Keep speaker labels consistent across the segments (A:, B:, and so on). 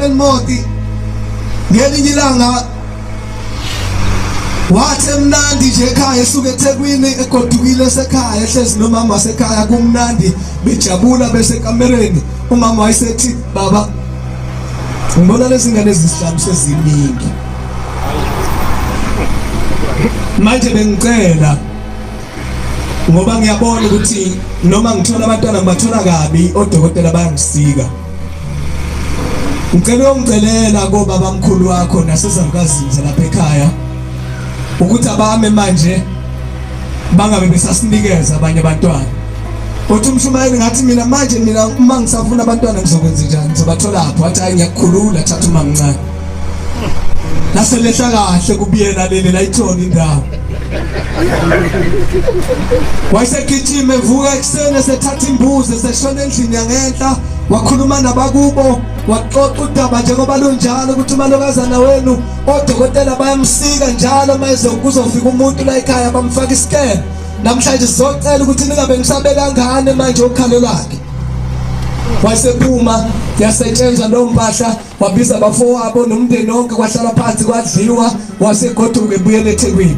A: eMelmoth ngelinye ilanga wathi emnandi nje ekhaya esuke eThekwini egodukile esekhaya ehlezi nomama wasekhaya kumnandi bejabula bese kamereni umama wayesethi baba ngibona lezi ngane ezisihlanu seziningi manje bengicela ngoba ngiyabona ukuthi noma ngithola abantwana ngibathola kabi odokotela bayangisika ngicela uyongicelela kobaba mkhulu wakho nasezalukazini zalapha ekhaya ukuthi abame manje bangabe besasinikeza abanye abantwana uthi umshumayeli ngathi mina manje mina uma ngisafuna abantwana ngizokwenza njani ngizobatholaphi wathi hayi ngiyakukhulula thatha umamncane laselehla kahle kubiyela leli layithola indawo wayesegijima evuka ekuseni esethatha imbuzi eseshona endlini yangenhla wakhuluma nabakubo waxoxa udaba njengoba lunjalo ukuthi umalokazana wenu odokotela bayamsika njalo uma kuzofika umuntu la ekhaya bamfaka isikele namhlanje sizocela ukuthi ningabe ngisabeka ngane manje ukhalo lwakhe wayesephuma yasetshenzwa leyo mpahla wabiza abafowabo nomndeni wonke kwahlala phansi kwadliwa wasegoduka ebuyela eThekwini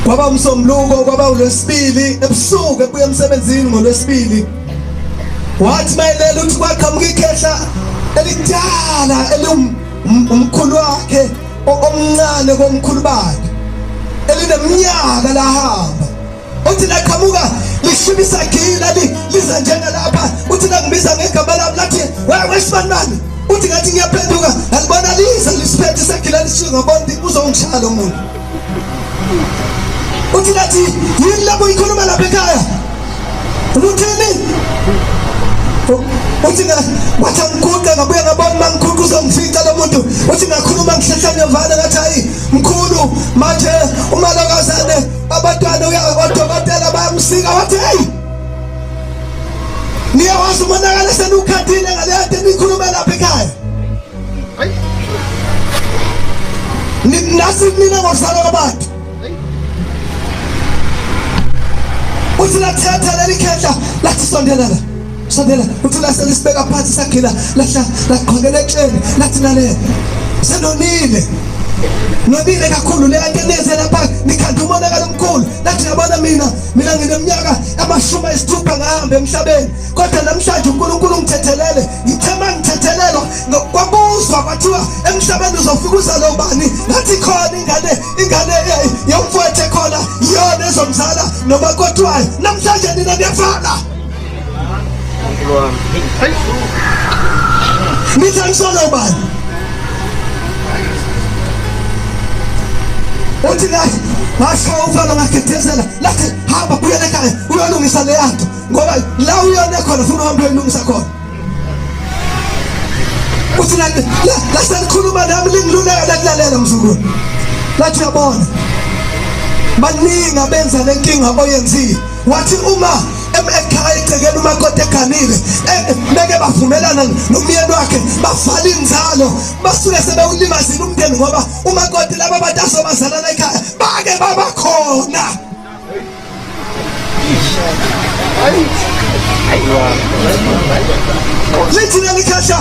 A: kwaba umsombuluko kwaba ulwesibili ebusuku ebuya emsebenzini ngolwesibili wathi mayelela uthi kwaqhamuka ikhehla elidala eliwumkhulu wakhe omncane komkhulu bakhe elineminyaka lahamba uthi laqhamuka lishibisa gila liza njengalapha uthi langibiza ngegama lami lathi wesibanibani uthi ngathi ngiyaphenduka alibona liza lisiphethe isagila lishiye ngabona ukuthi uzongishaya lo muntu uthi lathi yini lapho ikhuluma lapha ekhaya uthini uthi wathi angiguqe ngabuye ngabona uma ngiguqa uzongifica lo muntu uthi ngakhuluma ngihlehla ngiyovana ngathi hayi mkhulu manje umalokazane abantwana odokotela bayamsika wathi hey niyawazi umonakalo esenuwukhathile ngaleyo nto eniyikhuluma lapha ekhaya nasi nina ngozalwa kwabantu uthi lathetha leli khehla lathi sondela la sondela uthi laselisibeka phansi sagila lahla laqhwakela etsheni lathi lalela senonile nonile kakhulu le nto eniyenze lapha nikhanda umonakalo omkhulu lathi yabona mina mina ngineminyaka amashumi ayisithupha ngahamba emhlabeni kodwa namhlanje uNkulunkulu ungithethelele ngithe mangithethelelwa kwabuzwa kwathiwa emhlabeni uzofika uzale ubani ngathi khona ingane ingane yomfowethu ekhona iyona ezomzala nomakoti wayo namhlanje nina niyafana nithi angisona ubani uthi la ngasho uvalo ngagedezela lathi hamba buyela ekhaya uyolungisa leya nto ngoba la uyone khona funa uhambe uyolungisa khona uthi laselikhuluma nami lingiluleka lakulalela mzukulu lathi uyabona baningi abenza le nkinga oyenzile wathi uma ekhaya egcekeni umakoti eganile eh, beke bavumelana nomyeni wakhe bavala inzalo basuke sebewulimazile umndeni ngoba umakoti laba bantu asobazalana ekhaya bake babakhona Lithi leli khehla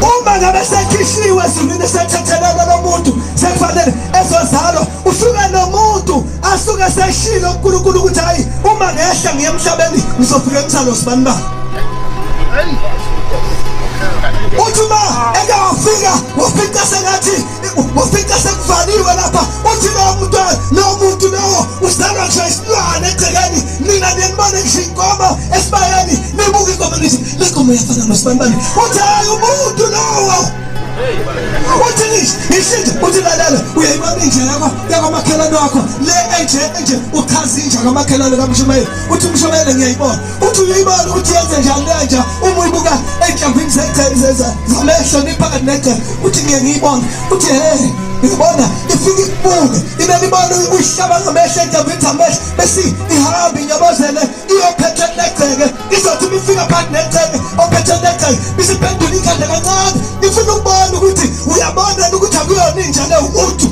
A: uma ngabe sekhishiwe ezulwini sethethelelwa lo muntu sekufanele ezozalwa usuke nomuntu asuke seshilo uNkulunkulu ukuthi hayi uma ngehla ngiye emhlabeni ngizofika emzalo sibani bani uthi uma eke wafika wafica sengathi wafica sekuvaliwe lapha uthi lowo muntu lowo muntu lowo uzalwa ngisho isilwane egcekeni nina niyembona ngisho inkomo esibayeni nibuka inkomo nithi le nkomo iyafana nosibanibani uthi hayi umuntu lowo uthi ngishintshe uthi lalela uyayibona inja yakho yakwamakhelwane wakho le enje enje uchaza inja kamakhelwane kamshumayeli uthi umshumayeli ngiyayibona uthi uyayibona ukuthi yenze njani lenja uma uyibuka ey'nhlamvini zamehlo niphakathi negceke uthi ngiye ngiyibona uthi he ngibona ifike ikubuke ibe ibona uyihlaba ngamehlo ey'nhlamvini zamehlo bese ihambe inyobozele iyophethe negceke izothi uma ifika phakathi negceke ophethe negceke isiphendula ikhanda kancane ifuna ukubona ukuthi uyabona ukuthi akuyona inja le umuntu